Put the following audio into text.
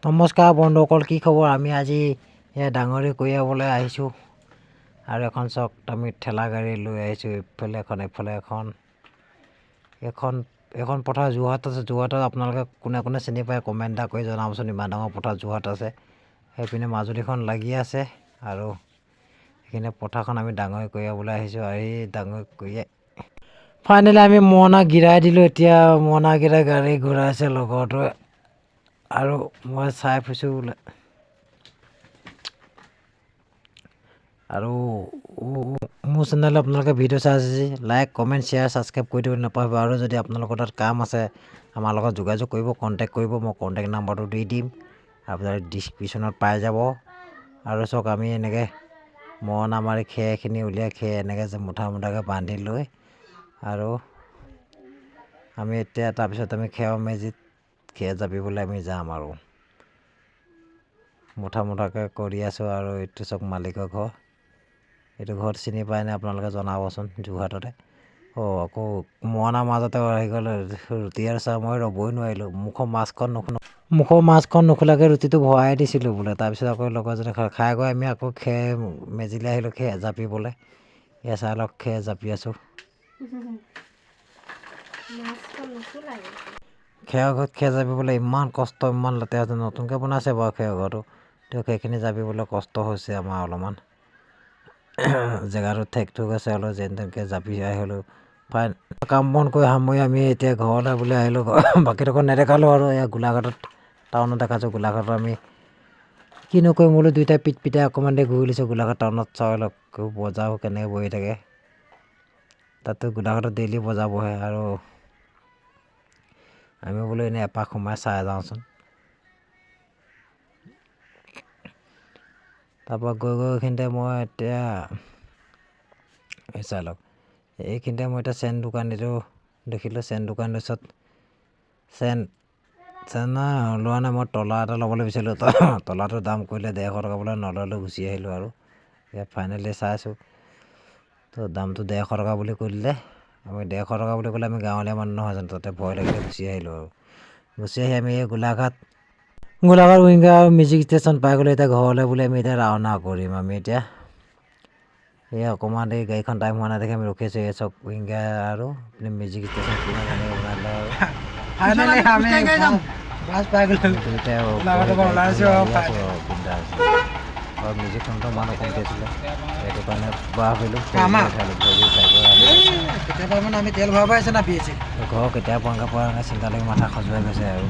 নমস্কাৰ বন্ধুসকল, কি খবৰ? আমি আজি এয়া ডাঙৰি কঢ়িয়াবলৈ আহিছোঁ আৰু এখন চাওক, আমি ঠেলা গাড়ী লৈ আহিছোঁ। এইফালে এখন, এইফালে এখন, এইখন এইখন পথাৰ যোৰহাটত আছে। যোৰহাটত আপোনালোকে কোনে কোনে চিনি পায় কমেণ্ট এটা কৰি জনাবচোন। ইমান ডাঙৰ পথাৰ যোৰহাট আছে। সেইপিনে মাজুলীখন লাগি আছে আৰু সেইখিনি পথাৰখন আমি ডাঙৰি কঢ়িয়াবলৈ আহিছোঁ। আৰু এই ডাঙৰি কঢ়িয়াই ফাইনেলি আমি মৰণা গিৰাই দিলোঁ। এতিয়া মৰণা গিৰাই গাড়ী ঘূৰাইছে লগৰটোৱে আৰু মই চাই ফুৰিছোঁ বোলে। আৰু মোৰ চেনেলত আপোনালোকে ভিডিঅ' চাই আছে লাইক, কমেণ্ট, শ্বেয়াৰ, ছাবস্ক্ৰাইব কৰি দিব নাপাহৰিব। আৰু যদি আপোনালোকৰ তাত কাম আছে আমাৰ লগত যোগাযোগ কৰিব, কণ্টেক্ট কৰিব। মই কণ্টেক্ট নাম্বাৰটো দি দিম, আপোনালোকে ডিছক্ৰিপশ্যনত পাই যাব। আৰু চাওক, আমি এনেকৈ মৰণা মাৰি খেৰখিনি উলিয়াই খেৰ এনেকৈ যে মুঠা মুঠাকৈ বান্ধি লৈ আৰু আমি এতিয়া তাৰপিছত আমি খেৰৰ মেজিত খেৰ জাপিবলৈ আমি যাম। আৰু মুঠা মুঠাকৈ কৰি আছোঁ। আৰু এইটো চাওক মালিকৰ ঘৰ। এইটো ঘৰত চিনি পায়নে আপোনালোকে জনাবচোন, যোৰহাটতে। অঁ, আকৌ মৰণাৰ মাজতে আহি গ'ল ৰুটি আৰু চাহ। মই ৰ'বই নোৱাৰিলোঁ। মুখৰ মাস্কখন নোখোলাকৈ ৰুটিটো ভৰাই দিছিলোঁ বোলে। তাৰপিছত আকৌ লগৰজনে খাই গৈ আমি আকৌ খেৰ মেজিলৈ আহিলোঁ খেৰ জাপিবলৈ। এয়া চাই লওক, খেৰ জাপি আছোঁ। খেৰৰ ঘৰত খেৰ জাপিবলৈ ইমান কষ্ট, ইমান লেতেৰা হৈছে। নতুনকৈ বনাইছে বাৰু খেৰৰ ঘৰটো, তেওঁ সেইখিনি জাপিবলৈ কষ্ট হৈছে আমাৰ অলপমান। জেগাটো ঠেক ঠুক আছে অলপ, যেন তেনকৈ জাপি আহিলোঁ। ফাইন কাম বন কৰি সামৰি আমি এতিয়া ঘৰলৈ বুলি আহিলোঁ। বাকীডোখৰ নেদেখালোঁ আৰু এয়া গোলাঘাটত টাউনত দেখাইছোঁ। গোলাঘাটত আমি কিনো কৰিম বোলো, দুইটাই পিট পিটাই অকণমান দেৰি ঘূৰি লৈছোঁ গোলাঘাট টাউনত। চাই লওক বজাৰো কেনেকৈ বহি থাকে তাতো। গোলাঘাটত ডেইলি বজাৰ বহে আৰু আমি বোলো এনেই এপাক সোমাই চাই যাওঁচোন। তাৰপৰা গৈ গৈ এইখিনিতে মই এতিয়া এই চাই লওক, এইখিনিতে মই এতিয়া চেন দোকানীটো দেখিলোঁ। চেন দোকানীৰ ওচৰত চেন চেন লোৱা নাই, মই তলা এটা ল'বলৈ বিচাৰিলোঁ। তলাটোৰ দাম কৰিলে 150 টকা বোলে, নল'লোঁ, গুচি আহিলোঁ। আৰু ইয়াত ফাইনেলি চাইছোঁ তো দামটো 150 টকা বুলি কৈ দিলে। আমি 150 টকা বুলি ক'লে আমি গাঁৱলীয়া মানুহ নহয় জানো, তাতে ভয় লাগিলে গুচি আহিলোঁ। আৰু গুচি আহি আমি এই Golaghat Golaghat winger music station পাই গ'লোঁ। এতিয়া ঘৰলৈ বুলি আমি এতিয়া ৰাওনা কৰিম। আমি এতিয়া এই অকণমান দেৰি গাড়ীখন টাইম হোৱা নাই দেখি আমি ৰখি আছোঁ। এই চব উইংগাৰ আৰু মিউজিক ষ্টেচন কিমান ধুনীয়াকৈ বনাই দিলে। আৰু ফাইনেলি আমি বাছ পাই গ'লো। দুয়োটাই গোলাঘাটৰ পৰা ওলাইছোঁ আৰু বিন্দাছ। আৰু মিউজিকখনতো মানুহ কমটি আছিলে, সেইটো কাৰণে ভাবিলোঁ আমাৰ? উঠালোঁ, ভৰি উঠাই গৈ আহিলোঁ। কেতিয়াবা মানে আমি তেল ভৰাব আহিছে না বি এছ ঘৰ কেতিয়া পোৱাগে পোৱা চিন্তা লাগি মাথা খজুৱাই গৈছে আৰু।